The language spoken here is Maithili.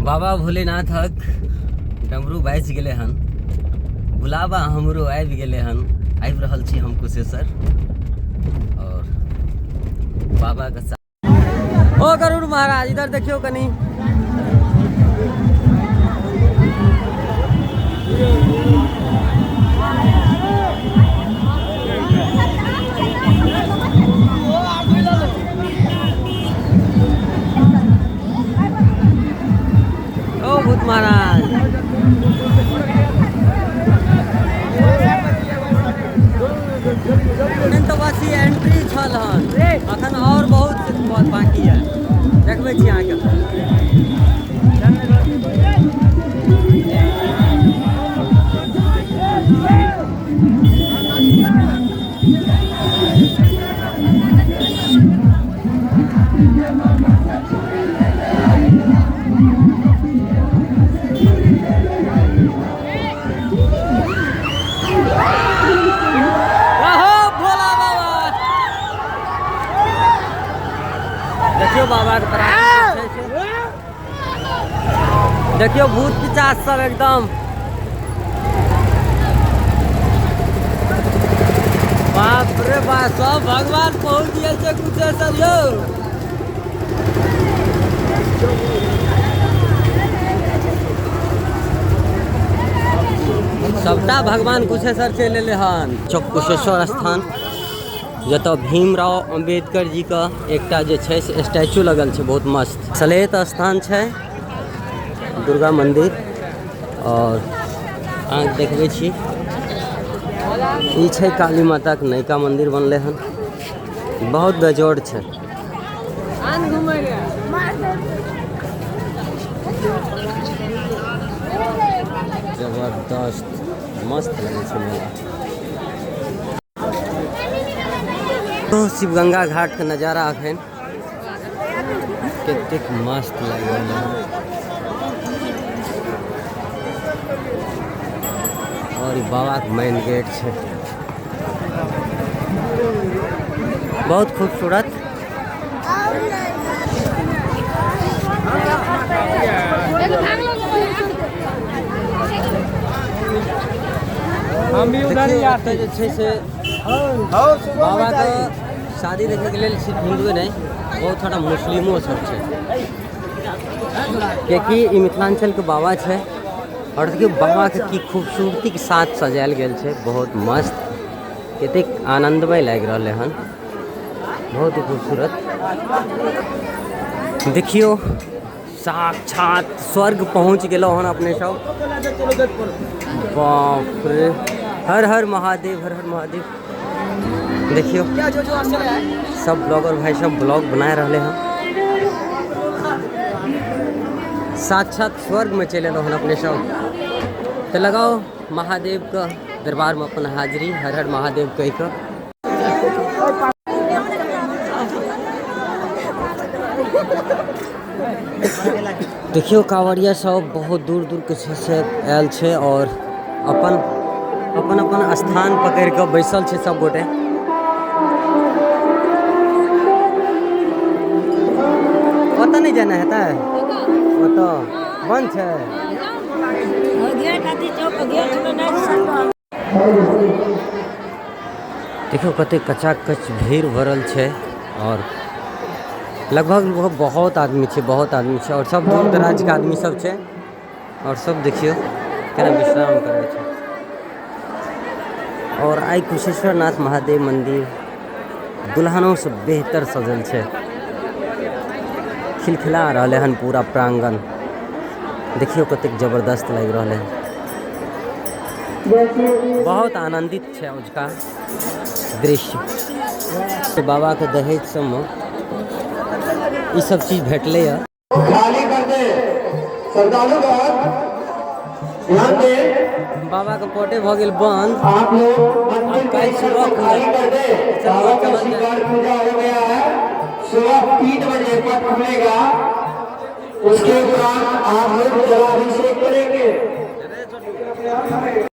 बाबा भोलेनाथक डमरू बाजि गेलै हन, बुलावा हमरो आबि गेलै हन। आबि रहल छी हम कुशेश्वर और बाबा के साथ। ओ गरुड़ महाराज इधर देखियो कनी। ओ भूत महाराज एखन तऽ बस ई एंट्री छल हन, अखन और बहुत बाकी है, देखबै छी अहाँके। भोला बाबा देखियो, बाबा के देखियो, भूत पिचास सब एकदम। बाप रे बाप, सब भगवान पहुंच गेल छै कुशेश्वर यौ। सबटा भगवान कुशेश्वर चलि एलै हन। चौक कुशेश्वर स्थान, जतऽ भीमराव अम्बेडकर जी के एकटा जे छै से स्टैचू लगल छै, बहुत मस्त सलेत स्थान छै, दुर्गा मंदिर। और अहाँके देखबै छी, ई छै काली माता के नयका मंदिर बनलै हन, बहुत बेजोड़ छै। जबरदस्त मस्त लगै छै मेला। तो शिवगंगा घाट के नजारा अखन कतेक मस्त लागि रहल है। और ई बाबा के मेन गेट छै, बहुत खूबसूरत। हम भी उधर ही आते। जे छै से बाबा के शादी देखैके लेल सिर्फ हिंदुए नहि, बहुत सारा मुस्लिमो सब छै, कियाकि ई मिथिलाञ्चलके बाबा छै। आओर देखियौ बाबाके की खूबसूरतीके साथ सजायल गेल छै, बहुत मस्त, कतेक आनन्दमय लागि रहलै हन, बहुत ही खूबसूरत। देखियौ साक्षात स्वर्ग पहुँच गेलहुँ हन अपने सब। बाप रे, हर हर महादेव, हर हर महादेव। देखियौ सब ब्लॉगर भाई सब ब्लॉग बना रहले हन। साक्षात स्वर्ग में चलि एलहुँ हन अपने सब। तऽ लगाओ महादेव के दरबार में अपन हाजिरी, हर हर महादेव कहि कऽ। देखियौ कांवरिया सब बहुत दूर दूर के छै से आयल छै और अपन अपन अपन स्थान पकड़ि कऽ बैसल छै सब गोटे। ओतऽ नहि जेना हेतै, ओतऽ बंद छै। देखियौ कते कचाकच भीड़ भरल छै और लगभग लगभग बहुत आदमी छै, बहुत आदमी छै और सब दूर दराज के आदमी सब छै। और सब देखियौ केना विश्राम करै छै। और आइ कुशेश्वर नाथ महादेव मंदिर दुल्हनों से बेहतर सजल छै, खिलखिला रहलै हन पूरा प्रांगण। देखियौ कतेक जबरदस्त लागि रहलै हन, बहुत आनंदित छै अजुका दृश्य। बाबा के दहेज सबमे ई सब चीज भेटलै हँ। खाली कर दे श्रद्धालुगण, ध्यान दे। बाबा के पोटे भऽ गेल बंद। आप लोग मंदिर अब कल परिसर सुबह को खाली कर दे। चलो, बाबा का चलो। श्रृंगार पूजा हो गया है, सुबह 3 बजे पट खुलेगा, उसके उपरांत आप लोग जलाभिषेक करेंगे।